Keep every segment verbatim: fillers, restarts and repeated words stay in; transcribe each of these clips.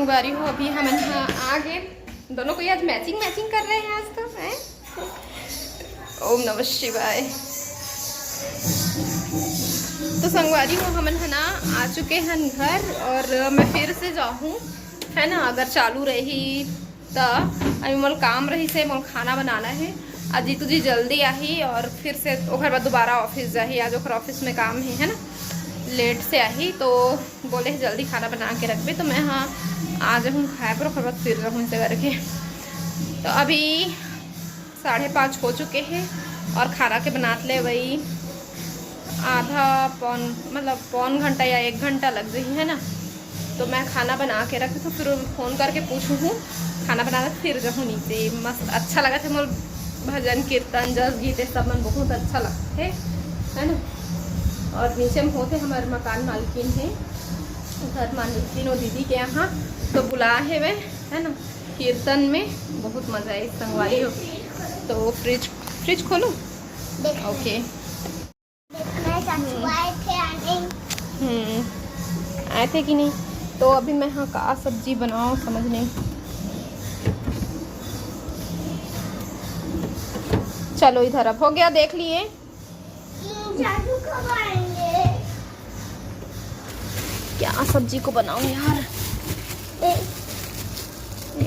संगवारी हो, अभी हमन ह आ गए। दोनों कोई आज मैचिंग मैचिंग कर रहे हैं आज तो, हैं? ओम नमः शिवाय। तो संगवारी हो, हमन ह ना आ चुके हैं घर और मैं फिर से जाहूँ, है ना, अगर चालू रही त। अभी मोर काम रहिसे, मोर खाना बनाना है। आज जीतू जी जल्दी आही और फिर से ओकर बाद दोबारा ऑफिस जाही। आज ओकर ऑफिस में काम है, है ना, लेट से आही, तो बोले है जल्दी खाना बना के रखबे। तो मैं, हाँ, आ जाहूँ खाए पर, ओकर बाद फिर जाहूँ ऐसे करके। तो अभी साढ़े पाँच हो चुके हैं और खाना के बनात ले वही आधा पौन, मतलब पौन घंटा या एक घंटा लग जाही, है ना। तो मैं खाना बना के रखती हूँ, फिर फ़ोन करके पूछूँ हूँ, खाना बना के फिर जाहूँ नीचे। मस्त अच्छा लगथे मोर भजन कीर्तन जस गीत ये सब मन बहुत अच्छा लगथे, है ना। और नीचे में होथे हमर मकान मालकिन है, घर मालकिन और दीदी के यहाँ, तो बुलाए हेवय, है ना, कीर्तन में। बहुत मजा आए संगवारी हो। तो फ्रिज, फ्रिज खोलूँ? ओके। देखना है चाचू आए थे या नहीं। हम्म, आए थे कि नहीं? तो अभी मैं हाँ का सब्जी बनाऊँ, समझ नहीं। चलो इधर, अब हो गया, देख लिए। हम्म, चाचू कब आएंगे? क्या सब्जी को बनाऊँ यार? ए।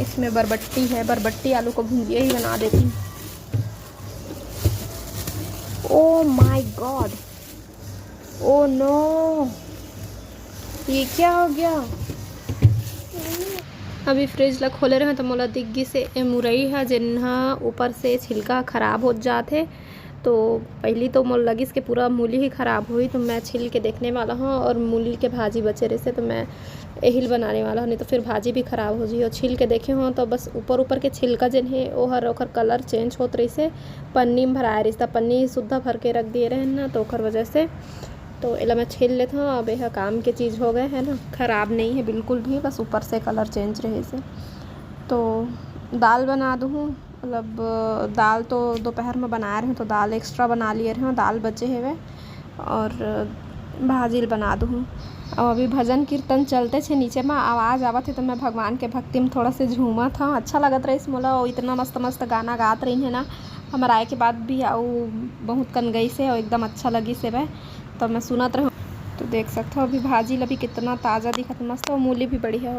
इसमें बरबट्टी है, बरबट्टी आलू को भुंजिया ही बना देती हूँ। Oh my God, oh no, ये क्या हो गया? अभी फ्रिज ला खोले रहे तो मोला दिख गिस हे ए मुरई ह, जेन ह ऊपर से छिलका खराब हो जात हे। तो पहली तो मोला लगिस के पूरा मूली ही खराब होही, तो मैं छिल के देखने वाला हूँ। और मूली के भाजी बचे रहिसे तो मैं एहिल बनाने वाला हूँ, नहीं तो फिर भाजी भी खराब हो जाही। और छिल के देखे हो तो बस ऊपर ऊपर के छिलका जेन हे ओहर, ओकर कलर चेंज होत रहिसे। पन्नी में भराए रहिस, त पन्नी सुद्धा भर के रख दिए रहे ना, तो ओकर वजह से। तो एला मैं छील लेत हूँ। अब यह काम के चीज़ हो गए है ना, खराब नहीं है बिल्कुल भी, बस ऊपर से कलर चेंज रहिसे। तो दाल बना दूँ, मतलब दाल तो दोपहर में बनाए रहे, तो दाल एक्स्ट्रा बना लिए रहे, दाल बचे हेवे। और भाजी ल बना दूँ। अब अभी भजन कीर्तन चलते छे नीचे में, आवाज़ आवत हे तो मैं भगवान के भक्ति में थोड़ा से झूमत हूँ। अच्छा लगत रहिस मोला, वो इतना मस्त मस्त गाना गात रही है ना। हमर आए के बाद भी अउ बहुत कन गइस हे और एकदम अच्छा लगिस हे। तो मैं सुनत रहूँ। तो देख सकते हो अभी भाजी ल भी कितना ताज़ा दिखत, मस्त, और मूली भी बढ़िया।